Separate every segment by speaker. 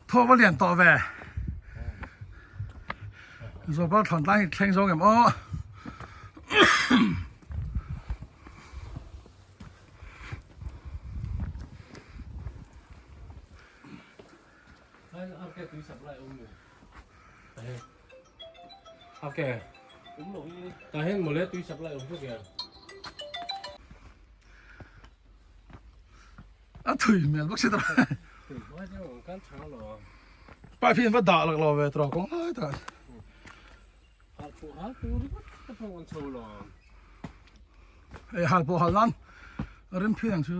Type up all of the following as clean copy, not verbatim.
Speaker 1: Thaw va lian tawh ve. Zawlpal thlawn tlang hi thleng zawng em aw. A thui hmel bawk si tawh. Pipe hi an va dah lak lo ve tawh kawng lai takah. Hei hal pawh hal nan rim phi ang chu.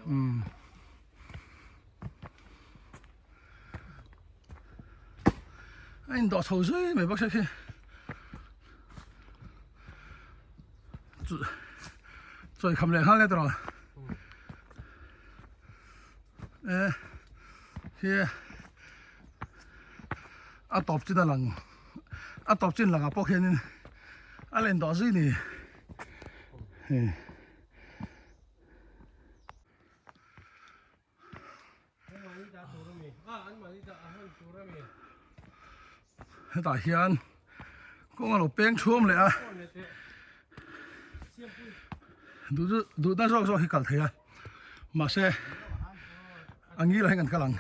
Speaker 1: Umm. A indawh chho zui mai bawk se khi. Chawi kham leh nghal e tawh e hi a tawp chin a lang a tawp chin langah pawh khianin a la indawh zui ni hei. Hetah hian kawng a lo peng chhuam leh a duh chu duh na zawk zawk hi kal thei a mahse a ngil ah hian kan kal ang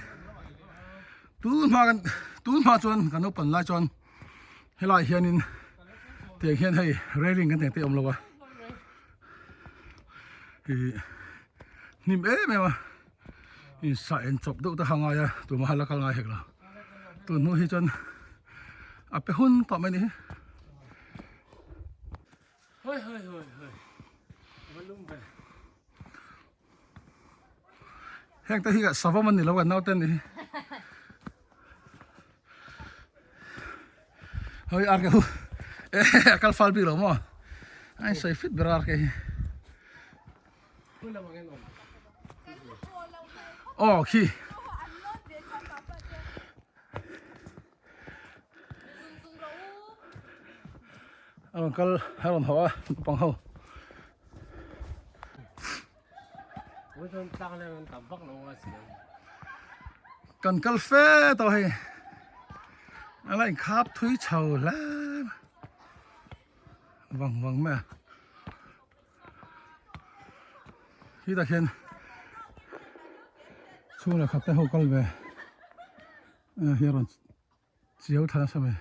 Speaker 1: tun hma kan tun hma chuan kan naupan lai chuan helai hianin tiang hian hei railing kan tih ang te a awm lo a ih hnim em em a insa en chawp deuh te kha ngai a tumah la kal ngai hek lo tun hnu hi chuan a pe hun tawh mai a ni hi. Heng te hi savawm an ni lo kan naute an ni hi. Hoi ar ke hu e a kal fal bik lo maw a in sawi fit ber ar ke hi. Aw khi. A rawn kal a rawn haw a naupang ho. Kan kal fe tawh hei a la inkhap thui chho hle vang vang mai a. Khitah khian chhung leh khat te ho kal ve. Hi a rawn chiau thla nasa mai.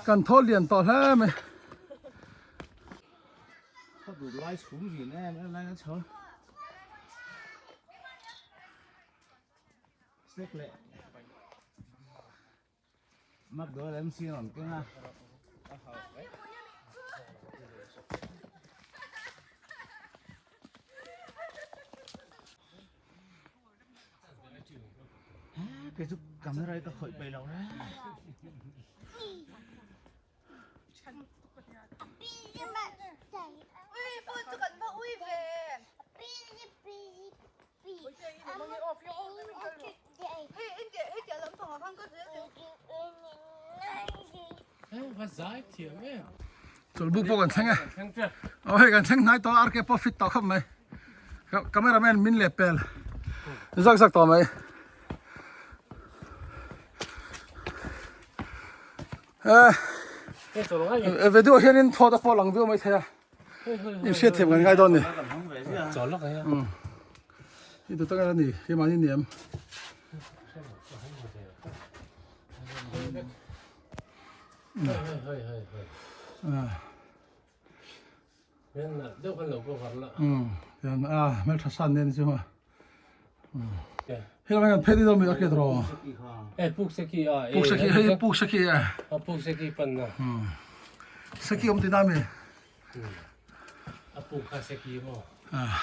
Speaker 1: Kan thaw lian tawh hle mai. Chawlhbuk pawh kan thleng e. Aw hei kan thleng hnai tawh a RK pawh fit tawh khawp mai. Cameraman min leh pel zak zak tawh mai. Eh video hianin thawt a pawh lang viau mai thei a. In hriat thiam kan ngai dawn ni. I tu tak a ni hi mahni ni em. A hmel tha san nen chu a. Hei lamah hian phei dawn mi a hriat rawh.
Speaker 2: Eh puk seki a.
Speaker 1: Puk seki hei puk seki a.
Speaker 2: A puk seki pan na.
Speaker 1: Seki awm tina mi.
Speaker 2: A puk kha seki maw.
Speaker 1: Ah.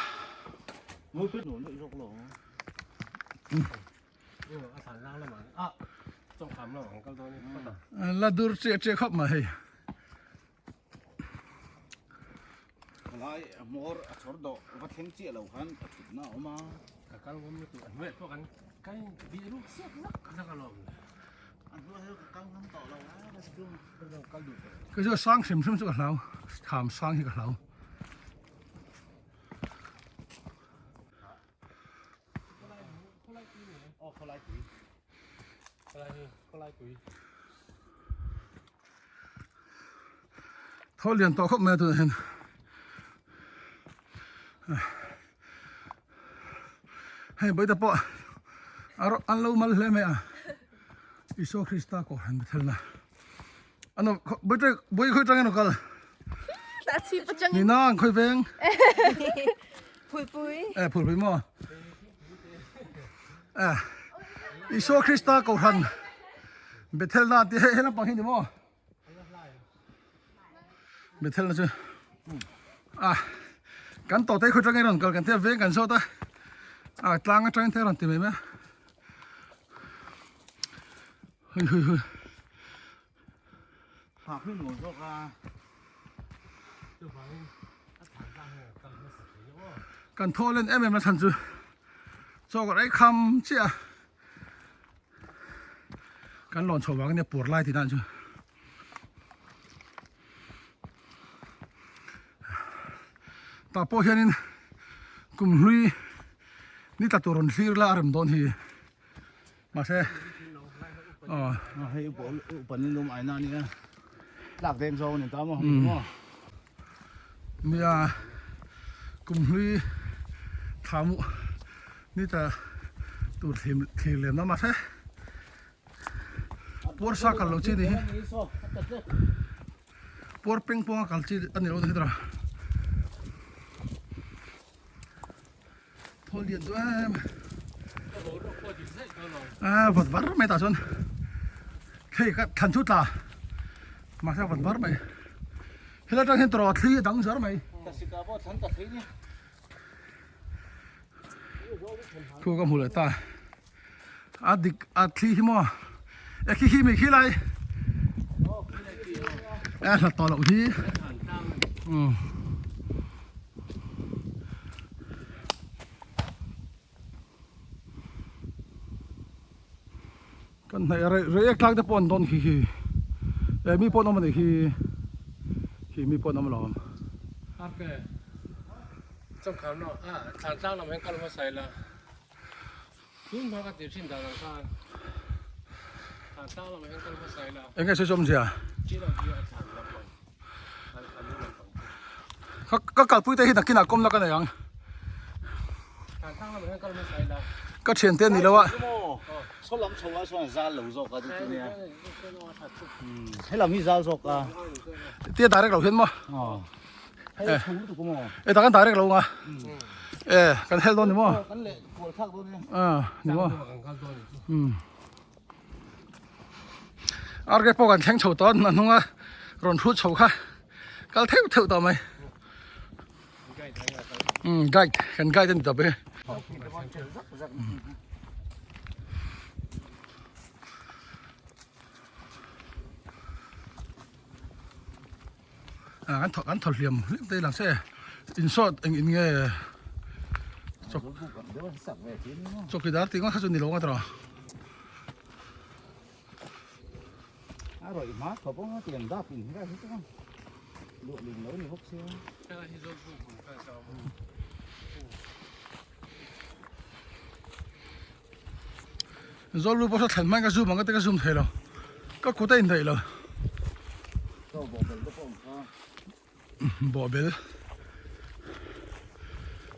Speaker 1: La dur chiah chiah khawp mai hei.
Speaker 3: Khalai hmawr a chhawr dawh va thleng chiah lo khan a thutna a awm a.
Speaker 2: Ka kal ngam lutuk a hnuaiah pawh kan kan bih ruk siak zak zak alawm le.
Speaker 3: A hnuai hi ka kal ngam tawh lo a ka chu.
Speaker 2: Kal duh tawh.
Speaker 1: Kei chu a sang hrim hrim chu ka hlau, tham sang hi ka hlau. Thaw lian tawh khawp mai a tunah hian hei bawihte pawh a rawh an lo mal hle mai a Isua Krista kohhran thelna ano bawihte bawi khawi tangin a kal nina an khawi veng e phulpui maw e Isua Krista kohhran Bethelna tih hei lampang hi ni maw Bethelna chu a kan tawh te khawi tangin rawn kal kan tia veng kan zawt a a tlang atangin te rawn ti mai mai a hui hui hui.
Speaker 3: Phak hi nuam zawk a.
Speaker 1: Kan thaw len em em a chhan chu chaw ka rei kham chiah a kan lawn chho vang ania pur lai tih dan chu tah pawh hianin kum hlui ni tla tur rawn thlir la a rem dawn hi. Mahse aw
Speaker 3: hei upa upa ni lum aina ania tlak deng zawng ani ta maw maw
Speaker 1: nia kum hlui thamu ni ta tur thlim thlir lem na mahse puar sa kal lo chi ni hi puar peng pawng a kal chi ani lo ni hi tawh Thawl lian chu em a vat var mai tah chuan hei ka thlan chu tla mahse a vat var mai helai atang hian tawrh a thli a dang zar mai thu ka hmu leh ta a dik a thli hi maw e khi khi mi khi lai e a hlat tawh loh hi umm kan hnaih rei rei tlang te pawh an dawn khi khi e mi pawh an awm a nih khi khi mi pawh an awm alawm. Eng nge sawi awmzia? Ka kalpui te hi nakinah kawmna ka nei ang. Ka thiante ni lo a. Tia direct lo hian maw? E tak kan direct lo nga. E kan hel dawn ni maw? Ah ni maw? Um. Arke pawh kan thleng chho tawh a hnunga rawn hrut chho kha kal theuh theuh tawh mai. Um guide kan guide a ni tawp e. Ah kan thaw kan thaw hliam hliam te lang se in sawt eng in nge chawk chawkidar tih ngawt kha chu ni lo nga tawh
Speaker 3: a rawih hma khawp ang a tiang dap in hi chu luah lin lo ni bawk sia
Speaker 1: Zawlbu pawh saw thlan hmain ka zoom ang ka ti ka zoom thei lo ka kut a indaih lo bawhbel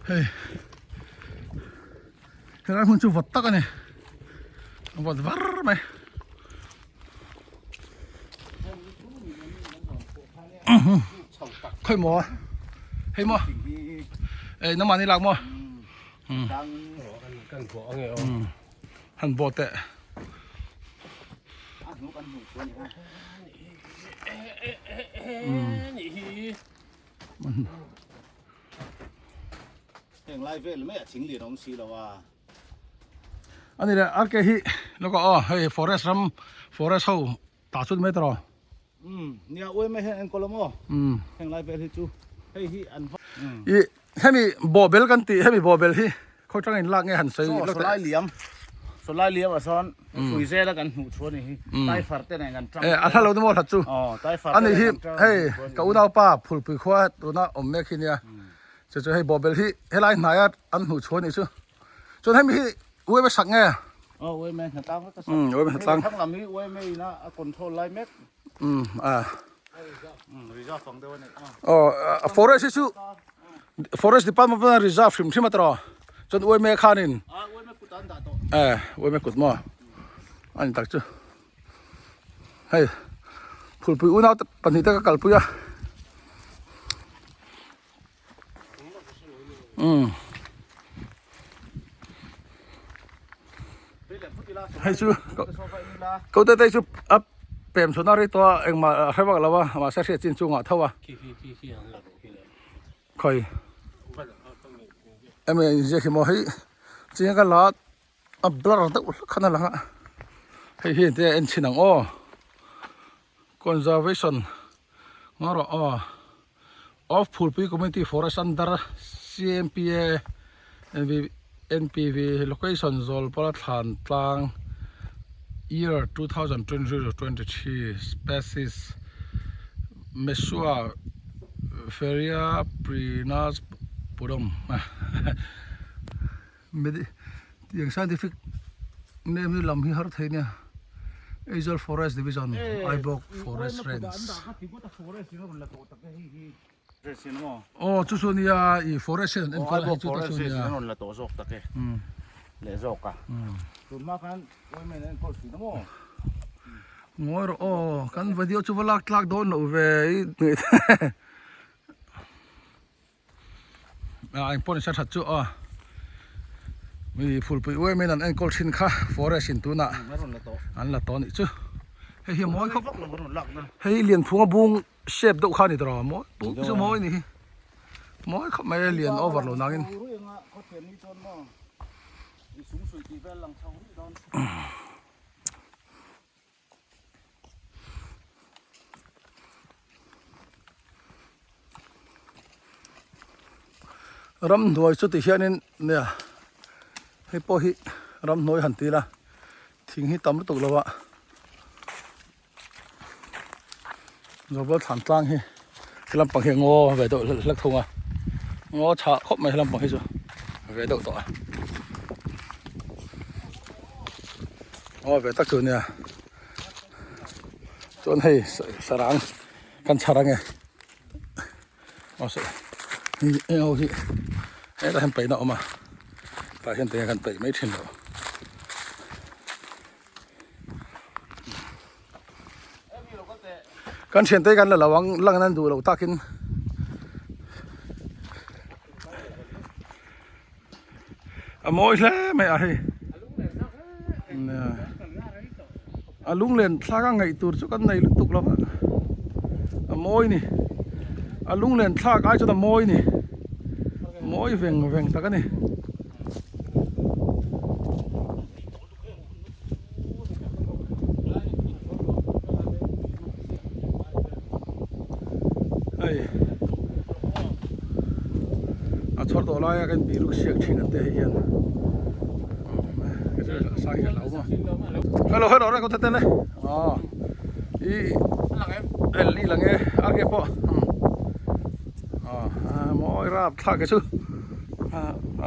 Speaker 1: hei helai hmun chu vawt tak a ni vawt var mai khawi maw hei maw ei nangmah ni lak maw Han bawh teh. Ani leh RK hi lawk ah aw hei forest ram forest ho tah chu ni mai tawh.
Speaker 3: Umm nia uaima hian enkawl a maw?
Speaker 1: Umm.
Speaker 3: Heng lai vel hi chu hei hi an va.
Speaker 1: I hemi bawhbel kan tih hemi bawhbel hi khawi tang in lak nge han sawi
Speaker 3: lawk teh. Saw lai liam saw lai liam ah sawn hrui zel a kan hmuh chu a ni hi taifar te nen kan tang.
Speaker 1: E a hla lo ni maw hlat chu.
Speaker 3: Aw taifar te nen kan tang.
Speaker 1: Ani hi hei ka unaupa phulpui khua tuna awm mek hi nia chu chu hei bawhbel hi helai hnaia an hmuh chu a nih chu. Chuan hemi hi uaima sak nge?
Speaker 3: Aw uaima hnatlang vek a sak.
Speaker 1: Umm uaima hnatlang.
Speaker 3: Hei thlang lam hi uaima in a a control lai mek.
Speaker 1: Umm a.
Speaker 3: Umm reserve ang deuh a ni.
Speaker 1: Aw forest hi chu forest department pawn a reserve hrim hrim a tawh. Chuan uaima khanin.
Speaker 3: A uaima kut an dah tawh.
Speaker 1: E uaima kut maw a ni tak chu. Hei phulpui unau te pahnih te ka kalpui a. Umm hei chu ko te te chu a pem chhun a ri tawh a engmah a hre vak lo a mahse hriat chin chungah tho a khawi emaw inziak hi maw hei chiang ka la a blur deuh hlek khan a lang a hei hi engtin a en chhin ang aw conservation ngaw rawh aw. Of Phulpui Community Forest under CMPA NPV Location Zawlpala Thlan Tlang Year 2023 Species Mesua Ferrea Prinas Pudom Tiang scientific name hi lam hi har thei nia Aizawl Forest Division Aibawk Forest Range Aw chu chu nia i forest hian an enkawl a hei chu te chu nia Ngawi rawh aw kan video chu va lak tlak dawn loh ve i a eng pawh ni se that chu aw mi phulpui uai mai in an enkawl thin kha forest in tunah an la tawh a nih chu hei hi a mawi khawp hei hi lianphunga bung shape deuh kha a ni tawh mawi bung chu mawi a ni hi mawi khawp mai a lian over lo nangin. Ramhnuai chu ti hianin nia hei pawh hi ramhnuai han ti ila thing hi tam lutuk lo a zawlbual thlan tlang hi he lampang hi a ngaw ve deuh hlek hlek thung a ngaw chhah khawp mai he lampang hi chu ve deuh tawh a. Aw ve tak chu nia chuan hei sarang kan chhar ange aw se hei heng ho hi hetah hian paihna a awm a tah hian tinge kan paih mai thin lo kan thiante hi kan la lo ang lang nan duh loh takin. A mawi hle mai a hei a lunglen thlak a ngaih tur chu kan nei lutuk lo va a mawi ni a lunglen thlak ai chuan a mawi ni mawi veng veng tak a ni. Hei a chhawr tawh laia kan bih ruk siak thin ang te hei hian sang hi ka hlau maw hello hello reng kawt tel e aw i el i lang e a ke pawh aw mawi rap thlak ke chu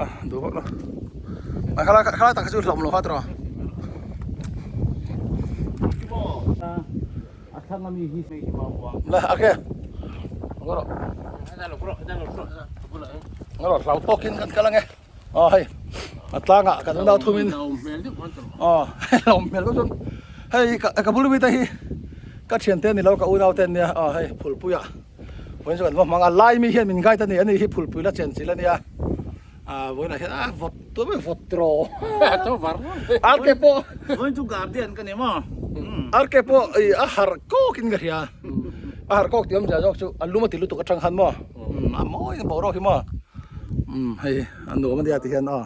Speaker 1: a duh vak lo a khalai khalai tak kha chu hlawm lo kha tawh la a ke ngawrh ngawrh hlau tawkin kan kal ange aw hei a tlangah kan unau thumin aw hlauhawm hmel deuh chuan hei ka bul mi te hi ka thiante a ni lo ka unau te an nia aw hei phulpuiah Vawiin chu kan va hmang a, lai mi hian min guide a ni, ani hi phulpui la chen chilh a nia, ah vawiinah hian ah vawt tawh mai vawt tiraw RK pawh
Speaker 3: Vawiin chu guardian ka ni maw?
Speaker 1: RK pawh ih a harh kawk in ka hria, a harh kawk tih awmzia zawk chu a lum a ti lutuk atang khan maw, a mawi boruak hi maw, umm hei a nuam a nia ti hian aw.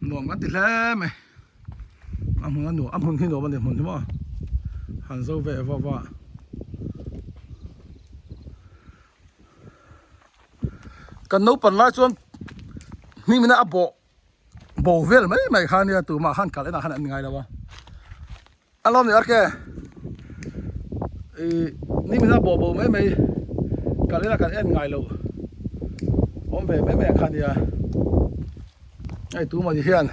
Speaker 1: Nuam kan ti hle mai. A hmun a nuam a hmun hi nuam a ni hmun hi maw han zo ve va va. Kan naupang lai chuan hnim ina a bawh bo vel mai mai kha ania tumah khan kal enah khan an ngai lo a. A lawm ni arke ih ni mina bawh bo mai mai kal ila kan en ngai loh awm ve mai mai ang kha nia hei tu mawni hian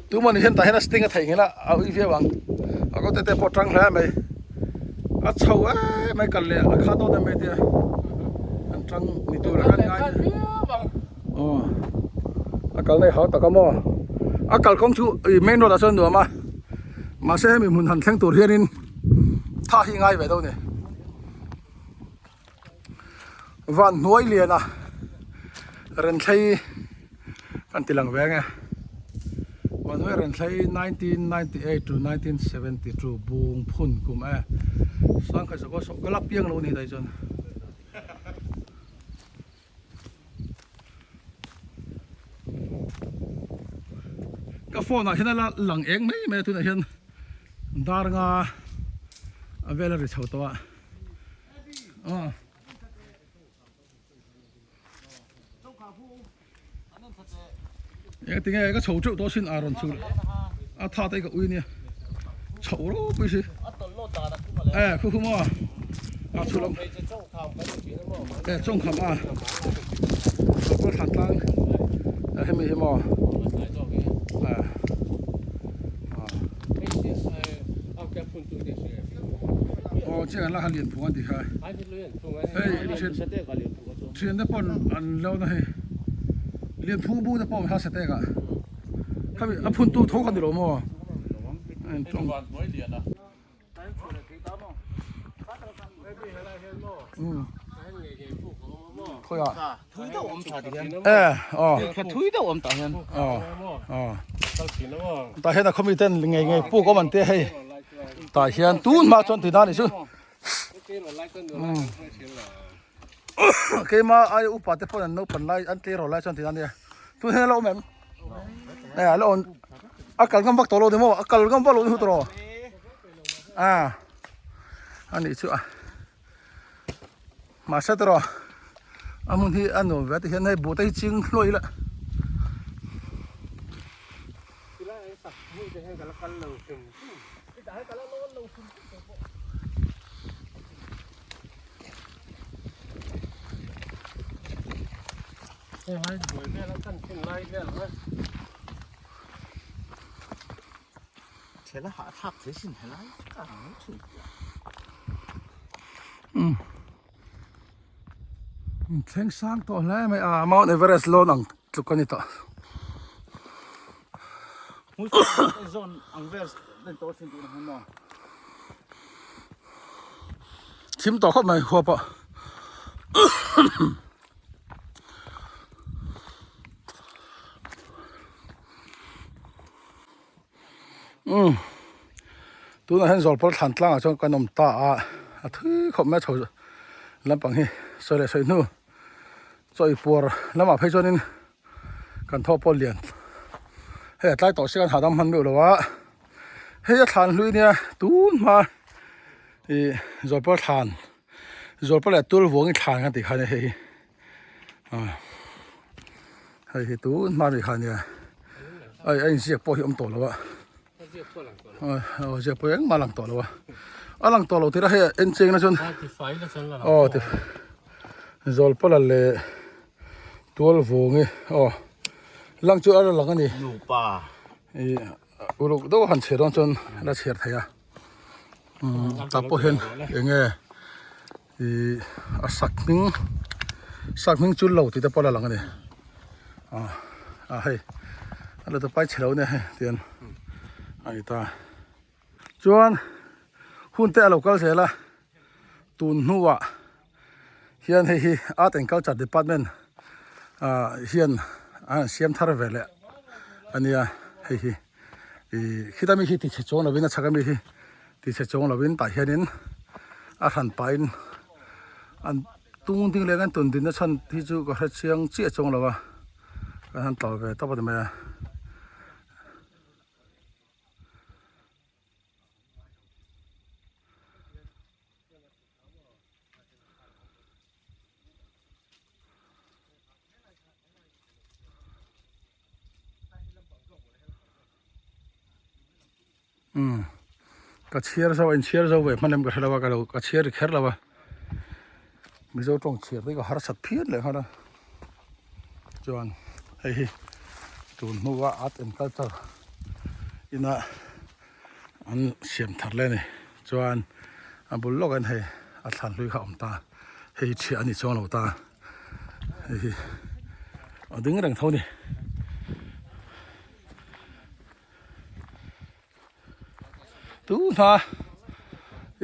Speaker 1: tu mawni hian tah hian a sting a theihnghilh a a ui viau ang a kawt te te pawh tang hle mai a chho em mai kal leh a kha dawn em mai tia an tang ni tur a kan ngai Aw a kal nei hau tak a maw a kalkawng chu ih main road ah chuan nuam a mahse hemi hmun han thleng tur hianin tha hi ngai ve deuh a ni van hnuai lian a renthlei kan ti lang ve ang e van hnuai renthlei 1998 to 1972 bung phun kum e sangkhat sakawr sawh ka la piang lo a ni daih chuan. Ka phone ah hian a la lang eng mai mai a tunah hian dar nga a vel a ri chho tawh a aw. Eng tinge ka chho teuh tawh sin a rawn chhul a tha te ka ui nia chho ropui si e khu khu maw a chhul awm e chawng kham a chawpawr thlan tlang e hemi hi maw e aw chiang an la kha lian phung an tih kha hei Thian te pawn an lo na hei Lianphung bu te pawh kha satek ah khami a phun tu tho kha ni lo maw khawi ah e aw aw aw tah hian a khawmi ten ngei ngei puk awm an tia hei tah hian tun hma chuan tih dan ni chu Keima aia upa te pawh an naupan lai an tleirawl lai chuan ti ania tun hian a la awm em e a la awm a kal ngam vak tawh lo ni maw a kal ngam vak lo ni hu tawh a ani chu a mahse tawh a hmun hi a nuam ve a ti hian hei buh te hi ching hluai ila. Thleng sang tawh hle mai a Mount Everest lawn ang tluk a ni tawh. Thim tawh khawp mai khua pawh. Umm tunah hian zawlpawr thlan tlangah chuan kan awm ta a a thui khawp mai a chho lampang hi sawi leh sawi hnu chawi puar lamah phei chuanin kan thaw pawh lian hei a tlai tawh si kan hahdam hman meuh lo a hei a thlan hlui nia tun hma ih zawlpawr thlan zawlpawr leh tul vuangin thlan kan tih kha nia hei hi ah hei hi tun hma mi kha nia a inziak pawh hi awm tawh lo a aw ziak pawh engmah a lang tawh lo a a lang tawh lo tir a hei en cheng na chuan aw ti zawlpawla leh tual vawng i aw lang chu a la lang a ni
Speaker 3: nupa
Speaker 1: ih uluk deuh a han chhiar dawn chuan la chhiar thei a tah pawh hian eng nge Ih a sak hming sak hming chu lo tih te pawh a la lang a ni ah ah hei a la ta pai chhe lo nia hei tian a ni ta chuan hun te a lo kal zel a tun hnuah hian hei hi art and culture department ah hian a han siam thar ve leh a nia hei hi ih khita mi hi ti chhe chuang lovin a chhak ami hi. Tichhe chuang lovin tah hianin a hran pahin an tung ding leh an tun dinna chhan hi chu ka hre chiang chiah chuang lo a. Kan han tlawh ve tawp a ni mai a. Umm ka chhiar zo a inchhiar zo ve hman em ka hre lo a ka lo ka chhiar ri kher lo a mizo tawng chhiar te ka harsat phian leh nghal a chuan hei hi tun hnua art and culture ina an siam thar leh a ni chuan a bul lawk ah hian hei a thlan hlui kha a awm ta hei hi chhiah a ni chuang lo ta hei hi a ding reng tho a ni. Tuna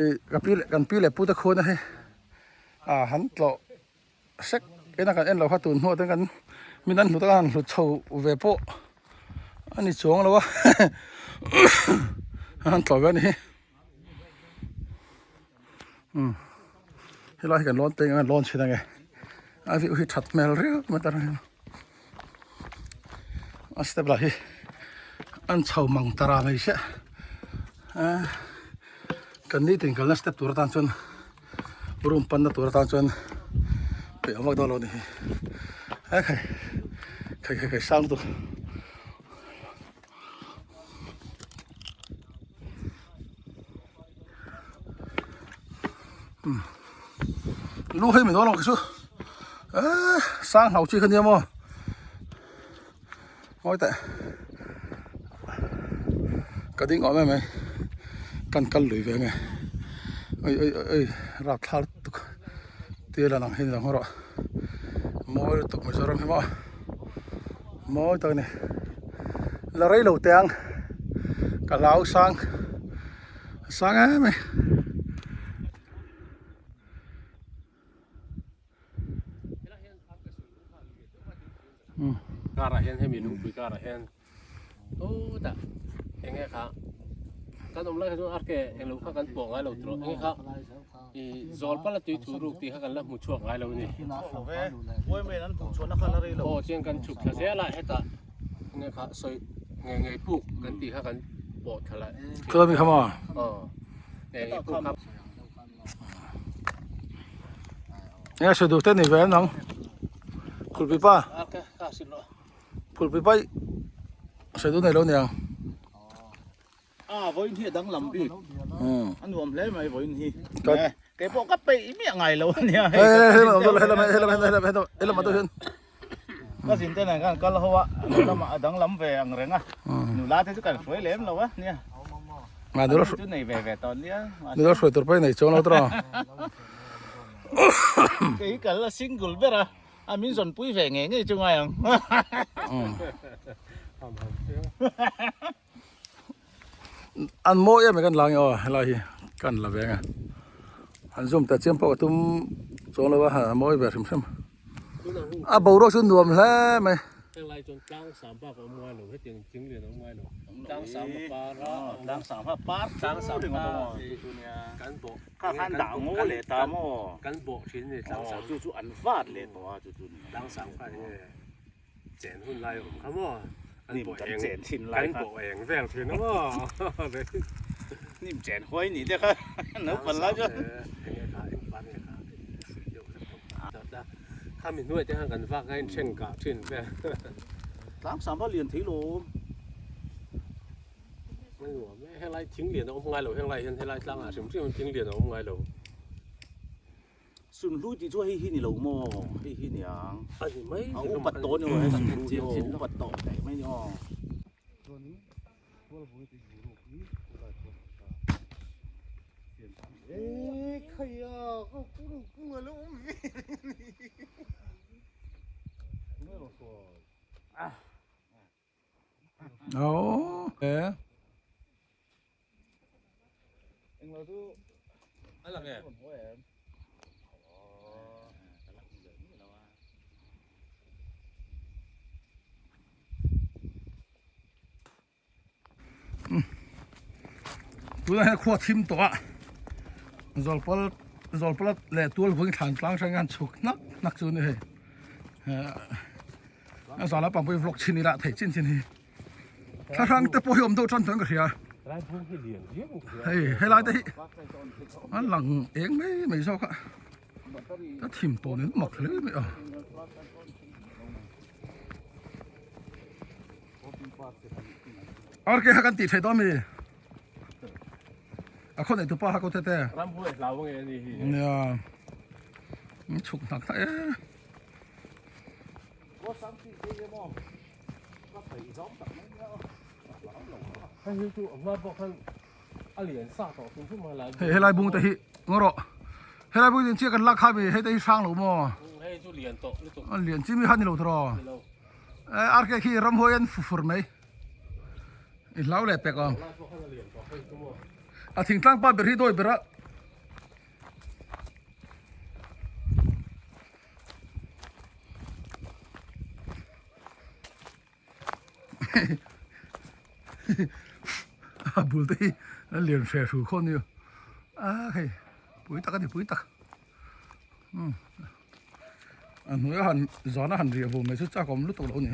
Speaker 1: ih ka pi leh kan pi leh pute khuana hi ah han tlawh sek ena kan en lo kha tun hnuah te kan min an hlut a han hlut chho ve pawh a ni chuang lo a han tlawh ve a ni hi umm helai hi kan lawn peng a lawn chhin ange a view hi that hmel riau mai ta reng a. A step lah hi an chho mang ta ra mai sia ah kan nitin kalna step tur atan chuan room panna tur atan chuan peih awm vak dawn lo a ni hi a khai khai khai khai sang lutuk. Lu hei min dawn lo chu eh sang hlau chi kha nia maw ngawi teh ka ding awm em mai kan kal lui ve ange oi oi oi oi rap thla lutuk tia lan ang hi ni lo rawh mawi lutuk Mizoram hi maw mawi tak a ni la rei lo teh ang ka hlau sang sang em mai.
Speaker 2: Karah hian hemi lungpui karah hian chutah eng nge kha kan awm lai kha chuan arke englo kha kan pawh ngai lo tawh eng nge kha ih zawl pala tui thu ruk tih kha kan la hmu chhuak ngai lo a ni. Aw chuan kan chhuk thla zel a hetah eng nge kha sawi ngei ngei puk kan tih kha kan pawh thla la.
Speaker 1: Khawlami kha maw?
Speaker 2: Aw ngei ngei puk kha.
Speaker 1: Nge sawi duh te ni ve an ang phulpui pa phulpui pa sawi duh nei lo niang
Speaker 3: a vawiin hi a danglam bik a nuam hle mai vawiin hi kei pawh ka peih miah ngai lo ania
Speaker 1: hei hei helam helam helam helam helam ah hian
Speaker 3: ka zin te nen khan kal ho a lamah a danglam ve ang reng a nula te chu kan hruai lem lo a nia
Speaker 1: nula
Speaker 3: chu nei ve ve tawh nia
Speaker 1: nula hruai tur pawh i nei chuang lo tawh
Speaker 3: kei kal a single ber a a min zawn pui ve ngei ngei chu ngai ang
Speaker 1: an mawi em kan la nge aw helai hi kan la ve ang a han zoom ta chiam pawh ka tum chuang lo a a mawi ve hrim hrim a boruak chu nuam hle mai
Speaker 2: Chen hun lai awm kha maw? An pawh eng chen thin lai kha. Kan pawh eng vel thin a maw?
Speaker 3: Hnim chen huai ni te kha naupang lai chuan.
Speaker 2: Eng nge kha eng par nge kha hrui deuh hlek tawh. Kha mi hnuai te khan kan vak a in then kah thin vel.
Speaker 3: Tlang sam va lian thei lo.
Speaker 2: Nuam e helai thing lian a awm ngai lo henglai hian helai tlangah hrim hrim thing lian a awm ngai lo.
Speaker 3: Sunhlu tih chu hei hi ni lo maw? Hei hi niang.
Speaker 2: A ni mai.
Speaker 3: A upat tawh ni hei sunhlu hi aw upat tawh daih mai ni aw.
Speaker 1: Aww e. Tunah hian khua thim tawh a zawlpawl zawlpawl leh tual vawin thlan tlang hrang hian chhuk hnak hnak chu a ni hei. A zan lampang pawh hi vlog chhin ila theih chin chin hi. Thlahrang te pawh hi awm deuh tan chuan ka hria. Hei helai te hi an lang eng mai mai zawk a. A thim tawn in mak hle mai a. Arke kha kan tih theih dawn mi. A khaw nei tupa kha ko tete.
Speaker 2: Ramhuai hlau nge ani hi.
Speaker 1: Nia. Chhuk hnak hnak e. Hei helai bung te hi ngaw rawh helai bung in chiah kan lak kha mi hei te hi hrang lo maw
Speaker 2: hei chu lian tawh lutuk
Speaker 1: a lian chi mi kha ni lo tawh e arke khi ramhuai an fufur mai i hlau leh pek ang a thingtlang pa ber hi dawi ber a. A bul te hi a lian hre hru khaw nia a hei pui tak a ni pui tak umm a hnuaia han zana han riah vum mai chu chak awm lutuk lo a ni.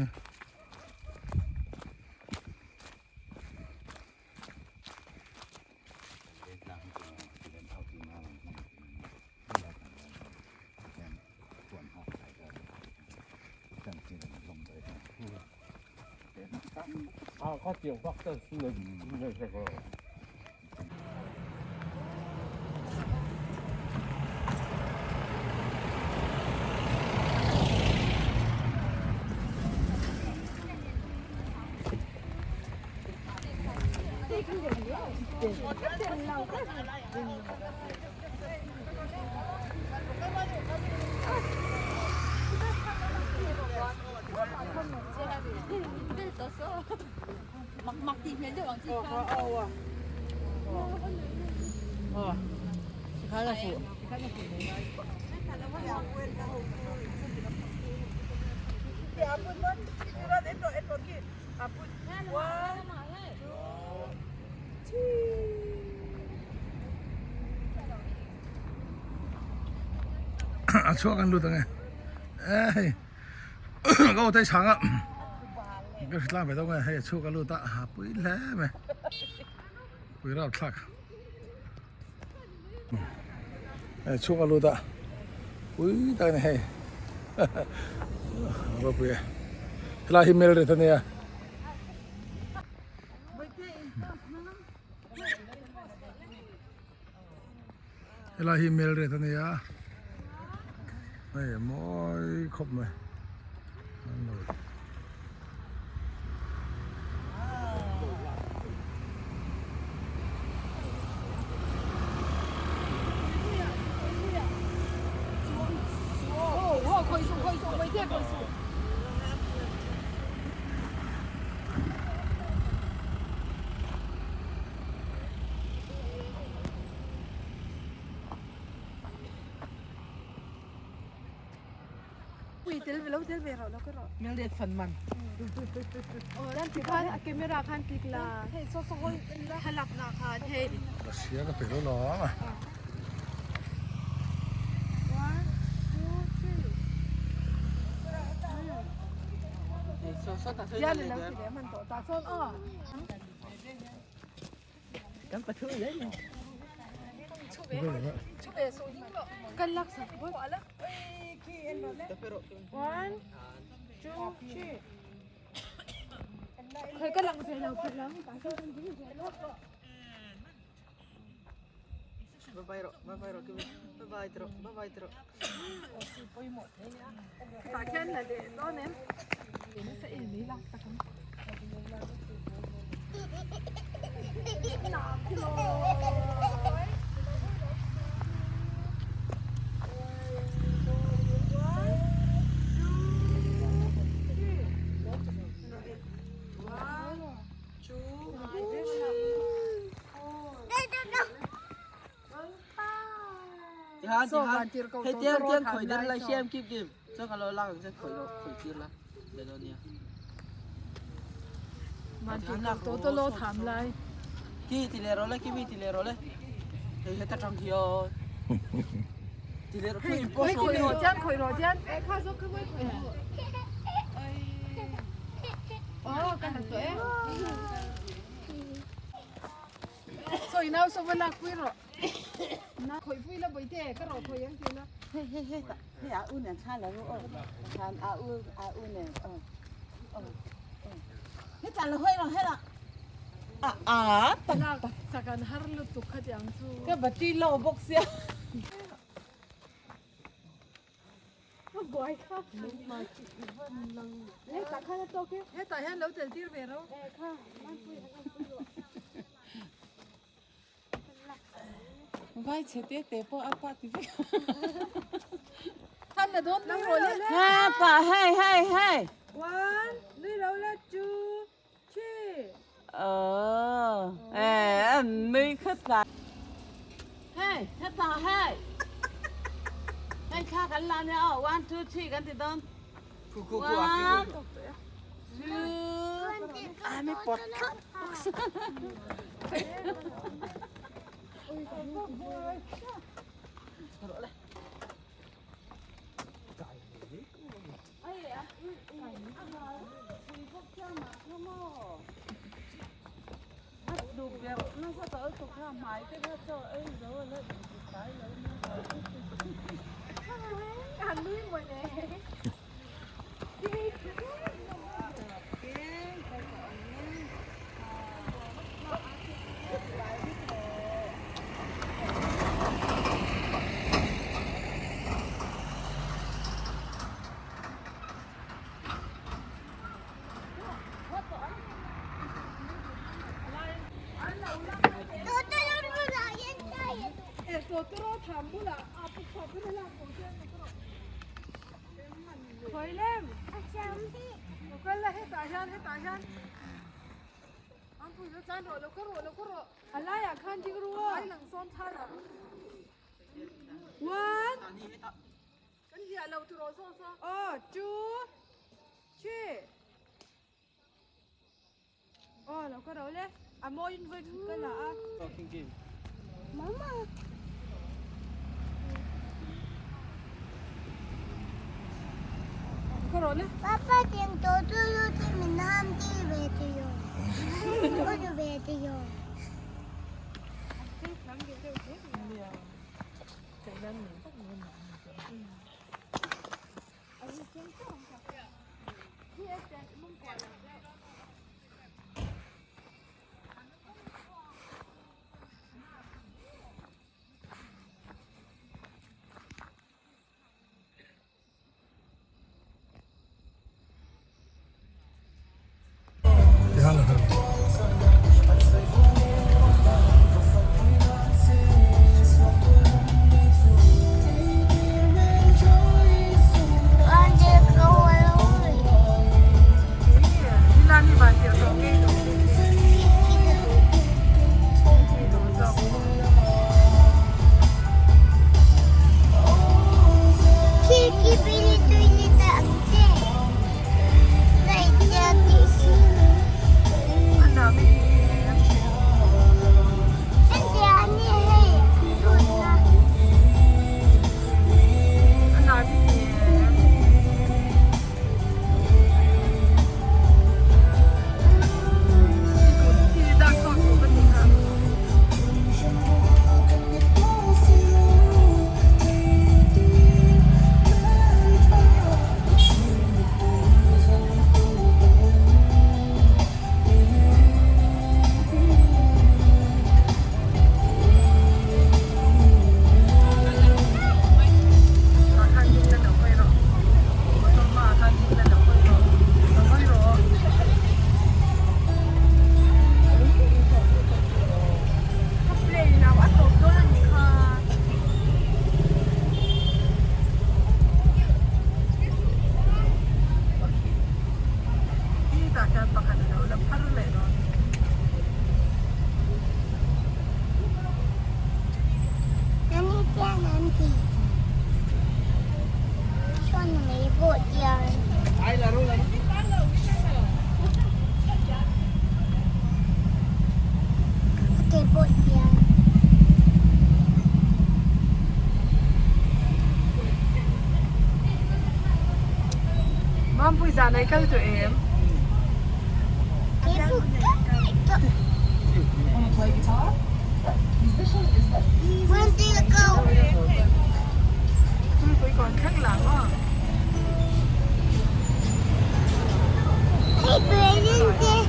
Speaker 1: A chhuak an lut ange e hei ka aw te chhang a ka hri tlang ve deuh nge hei a chhuak a lut a ha pui hle mai pui rap thlak hei chhuak a lut a pui tak a ni hei ropui e helai hi melret a nia. Helai hi Melret a nia hei a mawi khawp mai Russia ka pe lo lo a.
Speaker 4: Vai chhe te te pawh a pah ti vek.
Speaker 5: Than na dawn nui rawh le.
Speaker 4: Ha pah hei hei hei.
Speaker 5: One nui lo le two three.
Speaker 4: Ờ eh nui khat la. Hei hetah hei. Hei kha kan la nia aw one two three kan ti dawn. One two
Speaker 3: Ami pawt tlat.
Speaker 6: Papa tiang to tu lu ti min ham ti ve ti yo. Ko du ve ti yo.
Speaker 5: Mampui zan ei kal tawh em?
Speaker 6: When do you go? Hey, Brandon.